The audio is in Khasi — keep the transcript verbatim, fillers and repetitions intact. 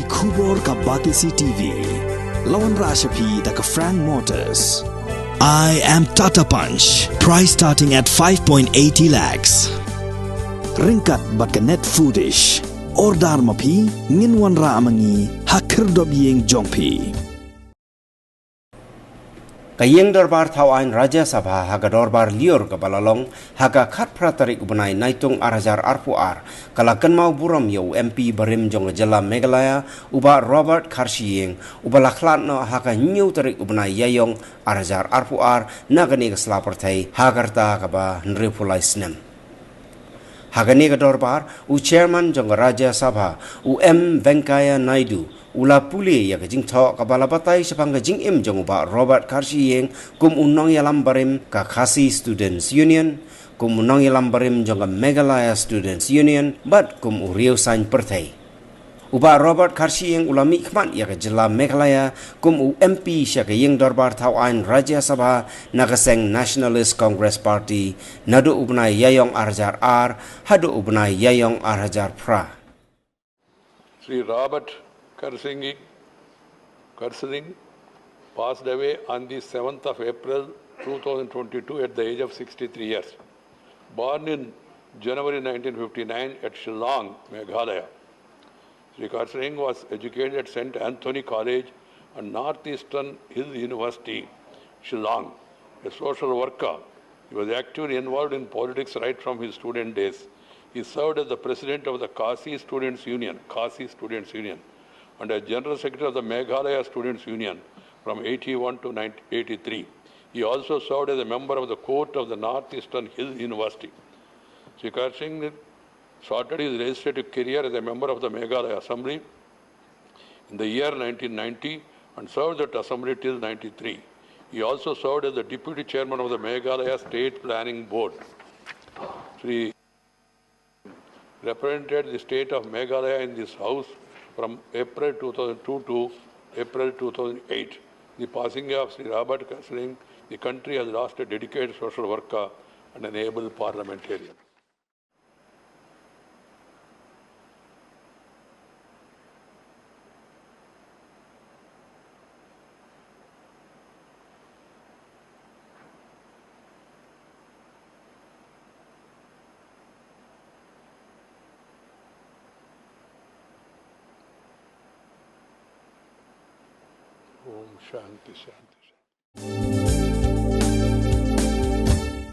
Khubor ka Batesi T V. La wanrah sha phi da ka Frank Motors. I am Tata Punch. Price starting at five point eighty lakhs. Ryngkat bad ka Net Foodish. Order ma phi, ngin wanrah ma ngi ha khyrdop ïing jong phi. Ka Ïing Dorbar Thaw Aiñ Rajya Sabha ha ka dorbar lyiur kaba la long ha ka khatphra tarik u bnai Naitung ar hajar arphew ar, ka la kynmaw burom ïa u M P barim jong ka jylla Meghalaya, u Bah Robert Kharshiing, uba la khlad noh ha ka hynñiew tarik u bnai Ïaiong ar hajar arphew ar na kane ka sla pyrthei ha ka rta kaba hynriewphew lai snem. Ha kane ka dorbar, u Chairman jong ka Rajya Sabha, u M Venkaiah Naidu, u la pule ïa ka jingthoh kaba la batai shaphang ka jingim jong u Bah Robert Kharshiing kum u nongïalam barim ka Khasi Students Union, kum u nongïalam barim jong ka Meghalaya Students Union, bad kum u riewsaiñ pyrthei. U Bah Robert Kharshiing u la mihkhmat ïa ka jylla Meghalaya kum u M P sha ka Ïing Dorbar Thaw Aiñ Rajya Sabha na ka seng Nationalist Congress Party naduh u bnai Ïaiong ar hajar ar haduh u bnai Ïaiong ar hajar phra. Sri Robert Kharshiing, Kharshiing passed away on the seventh of April two thousand twenty-two at the age of sixty-three years. Born in January nineteen fifty-nine at Shillong, Meghalaya, Sri Kharshiing was educated at Saint Anthony College and Northeastern Hill University, Shillong. A social worker, he was actively involved in politics right from his student days. He served as the president of the Khasi Students Union, Khasi Students Union, and as general secretary of the Meghalaya Students Union from eighty-one to nineteen eighty-three. He also served as a member of the court of the Northeastern Hill University. Sri Kharshiing started his legislative career as a member of the Meghalaya Assembly in the year nineteen ninety and served that assembly till ninety-three. He also served as the deputy chairman of the Meghalaya State Planning Board. Sri represented the state of Meghalaya in this house from April two thousand two to April two thousand eight. The passing of Sri Robert Kharshiing, the country has lost a dedicated social worker and an able parliamentarian. Om Shanti Shanti.